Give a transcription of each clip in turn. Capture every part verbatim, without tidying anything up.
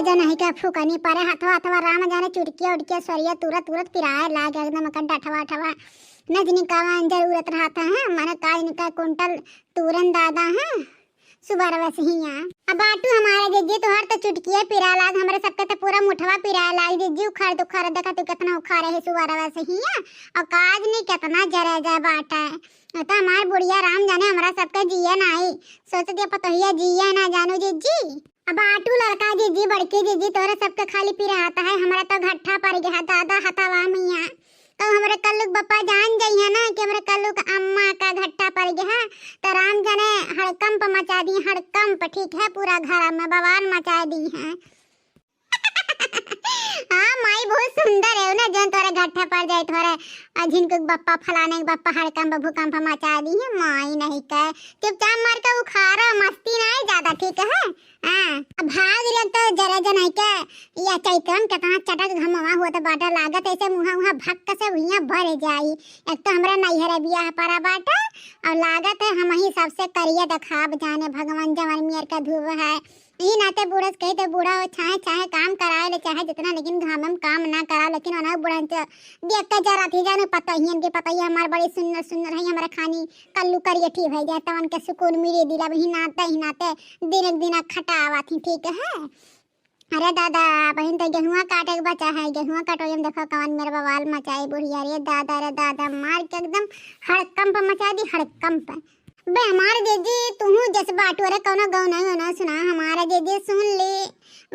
तो नहीं का फूकनी परे हथवा हथवा, राम जाने चुटकिया उटकिया स्वरिया तुरत तुरत पिराए लाग एकदम एकर डठवा ठवा। न जनी कवन जरूरत रहत है, माने का जनी का कुंटल तूरन दादा है। सुबरवा से हिया। अब बाटू हमारे जिज्जी, तोहर तो चुटकिए पिरा लाग, हमरे सबके तो पूरा मुठवा पिरा लाग। जिज्जी उखाड़ तो उखाड़, देखा तू कितना उखाड़े है सुबरवा से हिया। और काज नहीं कितना जरे जाए बाटे। तो हमार बुढ़िया राम जाने हमरा सबके जिए ना आई। सोच दिया पतोहिया जिए ना जानू जिज्जी। अब बाटू लड़का जिज्जी, बड़की जिज्जी, तोहरे सबके खाली पिरात है, हमरा तो घट्ठा पड़ गया दादा हथवा मिया। तो हमरे कल्लू के बप्पा जान जइहे ना कि हमरे कल्लू के अम्मा का घट्ठा पड़ गया है, तो राम जाने हड़कंप मचा दी, हड़कंप, ठीक है, पूरा घर में बवाल मचा दी है। हाँ माई, बहुत सुंदर है ना, जौन तोरे घट्ठा पड़ जाए तोरे, और जिनको बप्पा फलाने के बप्पा हड़कंप भूकंप मचा दी है, माई नहीं कहे, चुपचाप मार के उखाड़ा, मस्ती नहीं ज्यादा, ठीक है। हाँ, अब भाग रे तो जरा जनाई के, या चैतवन कितना चटक घमवा होत बाटे, लागत ऐसे मुहा उहा भक्क से हुइया भर जाई। एक तो हमरा नैहरे बियाह परा बाटे, और लागत है हम ही सबसे करिया देखाब जाने भगवान जवन मियर का धुआं है। ई नाते बूढ़ा से कही तो बूढ़ा हो, चाहे, चाहे काम कराए ले, चाहे जितना, लेकिन घाम में काम ना कराओ, लेकिन ओना बूढ़ा से देख के जरा थी जाने पतोहियन के पतोहिया हमार बड़ी सुंदर सुंदर है, हमरा खानी कल्लू करियठी भई जाए, तवन के सुकून मिले दिला, वही नाते ही नाते दिन एक दिन खटावा थी, ठीक है। अरे दादा, बहिन तो गेहुआ काटे के बचा है, गेहुआ कटोई में देखो कवन मेरे बवाल मचाई बुढ़िया, रे दादा, रे दादा, मार के एकदम हड़कंप मचा दी, हड़कंप। बे हमार जीजी, तुहू जस बाटू, अरे कौनो गौनई उनई सुना हमार जीजी, सुन ले।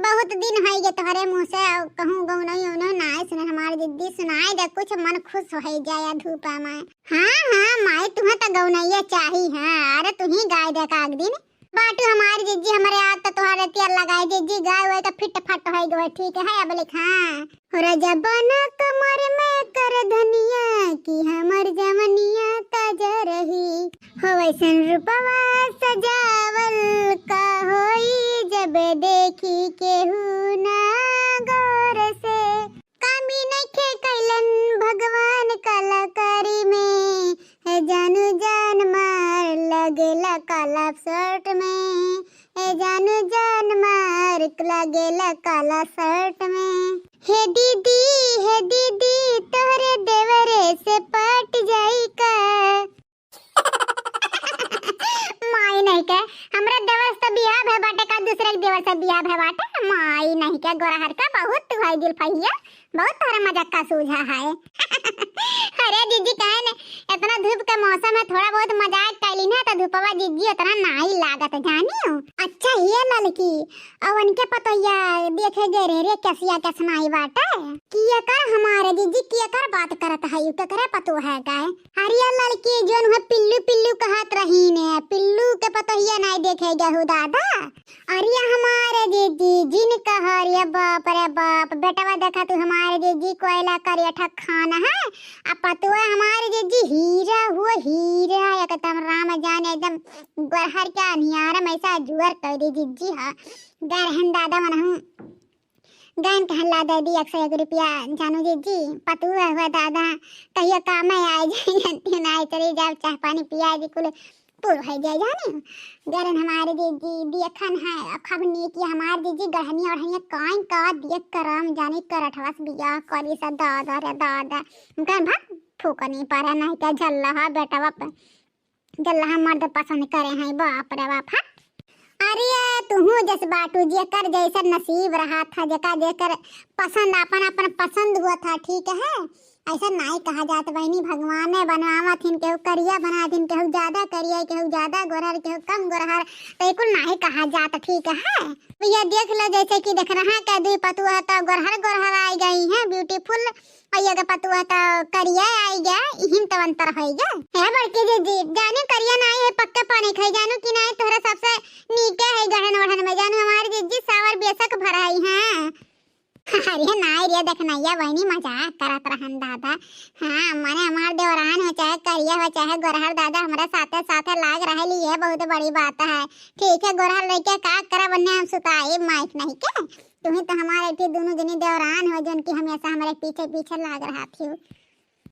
बहुत दिन होई गे तोहरे मुँह से कहूँ गौनई उनई ना सुने हमार जीजी, सुनाई दे कुछ, मन खुश होई जाए धूपा में। हाँ, हाँ, माई तुहे तो गौनैया चाही, हाँ, अरे तुही गाय दे का एक दिन। बाटू हमार जीजी, हमरे आग तो तोहरे तिया लगाई जीजी, गाय हुए तो फिट फट होई गए, ठीक है, अब लिखा। हो राजा बना कमर में कर धनिया कि हमर जवनिया ताजा रही। हो वैसन रूपवा सजावल का होई जब देखी केहू ना गौर से। कमी नइखे कैलन भगवान कलाकारी में, हे जानू जान मार लगेला काला शर्ट में, हे जानू जान मार लगेला काला शर्ट में। हे दीदी, हे दीदी, तोहरे देवरे से पट जाई का? माई नहीं के, हमरा देवर से बियाह भे बाटे का, दूसरे के देवर से बियाह भे बाटे? माई नहीं के, गोरहर का बहुत तू है दिल फहिया, बहुत तोहरा मजाक का सूझा है। अरे जीजी, काहे ने, इतना धूप के मौसम है, थोड़ा बहुत मजाक कैली ना, तो धूपवा जीजी उतना नाई लागत, जानियो। अच्छा, ये ललकी, अब उनके पतोहिया देखे गए रहे रे, कैसिया कैसनाई बाटे। कि एकर हमारे जीजी, कि एकर बात करत है, यू केकरे पतोह है का? अरे ललकी, जोन है पिल्लू, पिल्लू कहत रही ने, पिल्लू के पतोहिया नाई देखे गए हो दादा। अरे हमारे जीजी, जिन कह रे बाप रे बाप, बेटवा देखा तू हमारे जीजी कोयला करिया ठा खान है, आ पतोह हमारे जीजी हीरा हुआ हीरा, एकदम राम जाने एकदम गोरहर के अनियार में ऐसा जुअर कर दे जीजी। हाँ, गरहन दादा मनहू गैन कहला दे दी एक सौ एक रुपया, जानू जीजी, पतोह हुआ दादा, कहियो काम में आए जाए, अंतिम आए चली जाओ, चाह पानी पिया दी, कुल पूर हो जाए, जानी। गरन हमारे जीजी, देखन है, अब खब नीक ये हमारे जीजी, गढ़नी और है, काइन का देख करम, जानी करठवस बियाह करी सा, दादा रे दादा। हम कहन, "भाग, फूकनी परे, नहीं तो झल्ला है बेटवा पे।" जल्लाहा मर्द पसंद करे हैं, बाप रे बाप, हट। अरे तुहू जस बाटू, जेकर जैसन नसीब रहा था, जेका जेकर पसंद, अपन अपन पसंद हुआ था, ठीक है। ऐसा नाई कहा जात बहनी, भगवान ने बनवावत हिन, केहू करिया बना दिन, केहू ज्यादा करिया, केहू ज्यादा गोरहर, केहू कम गोरहर, तो ये कुल नाई कहा जात, ठीक है। भैया देख लो, जैसे कि देख रहा है, क्या दुई पतुआ तो गोरहर गोरहर आई गई हैं, beautiful, और ये के पतुआ तो करिया आई गया, इहिन तो अंतर होई गया। हे बड़की जीजी, जाने करिया नाई है, पक्का पानी खाई, जानू कि नाई, तोहरा सबसे नीके है गढ़न वढ़न में, जानू हमारी जीजी सावर बेशक भराई हैं। अरे नाई रे, देख नैया बहनी मजाक करत रहन दादा। हाँ, माने हमार देवरान हो चाहे करिया हो चाहे गोरहर दादा, हमरा साथे साथे लाग रहली है, बहुत बड़ी बात है। ठीक है, गोरहर लइके का करब, ओन्ने हम सुताई माइक नहीं के। तुम्हें तो हमारे इतनी दोनों जनी देवरान हो, जौन की हमेशा हमारे पीछे पीछे लाग रहा थी।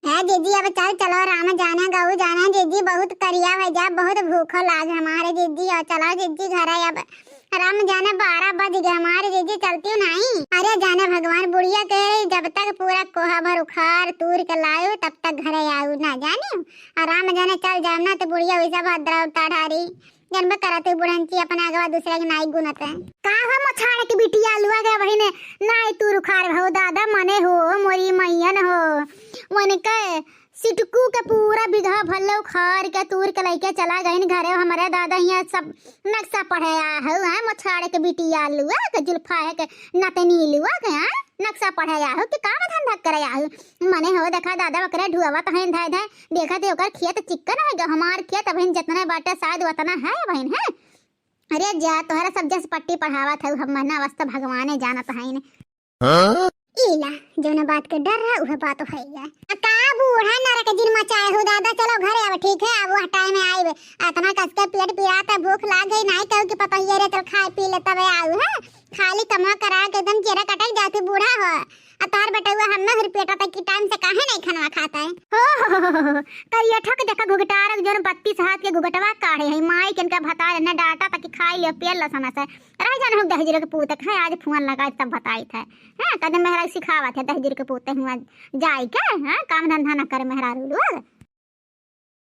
है जीजी, अब चल, चलो, राम जाने, गऊ जाने, जीजी, बहुत करिया होइ जा, बहुत भूखो लाग हमारे जीजी, और चलो जीजी घरे अब। राम जाने बारह बज गए हमारे जीजी, चलती हूँ नहीं। अरे जाने भगवान, बुढ़िया के जब तक पूरा कोहा भर उखाड़ तूर के लायू, तब तक घरे आयू ना जाने। और राम जाने चल जाम ना तो बुढ़िया वैसा भद्रा उठा ढारी। जनबे करत है बुढ़ंची अपने आगवा दूसरे के नाई गुनत है। का हो मोछाड़ के बिटिया लुआ गए बहिने, नाई तूर उखाड़ हो दादा, मने हो मोरी मैयन हो। वनके सिटकू के पूरा बिगहा भल्ले उखाड़ के तूर के लइके चला गइन घरे। हमरे दादा हियाँ सब नक्शा पढ़े आ हो, हैं, मोछाड़ के बिटिया लुआ के जुल्फा है के नतनी लुआ के, हैं, नक्शा पढ़े आ हो कि काम धंधा करे आ हो। मने हो देखा दादा ओकरे ढुआवत हैं धाय धाय, देखत है ओकर खेत चिक्कन है ग, हमार खेत अबहिन जितने बाटे शायद उतना है अबहिन है। अरे जा तोहरा सब जस पट्टी पढ़ावत है, हम मना अवस्था भगवाने जानत है। हाँ? इला, जौन बात के डर है, उहे बात है। आ का बूढ़ा नरक जिन मचाए हो दादा, चलो घरे अब, ठीक है, अब वह टाइम में आइबे। इतना कस के पेट पिरात है, भूख लाग गई, नाई कहू कि पतोहिया रे, चल खाए पी ले, तबे आऊ है। खाली कमवा करा के एकदम चेहरा कटक जाती बूढ़ा हो। आ तोहर बेटउआ हमें फिर पेटा तक की टाइम से काहे नहीं खनवा खाता है? हो, हो, हो, हो, हो। करिया ठक देखा घुघटारक जौन बत्तीस हाथ के घुघटवा काढ़े है, माई के इनका भतार न डाटा तक खाई ले पेल लसना से। रह जाना हो दहिजरे के पूत है, आज फोन लगाई तब बताई था। हाँ, कदे मेहरा सिखावत है दहिजरे के पूत हुआ जाई के, हाँ, काम धंधा ना करे मेहरा लोग।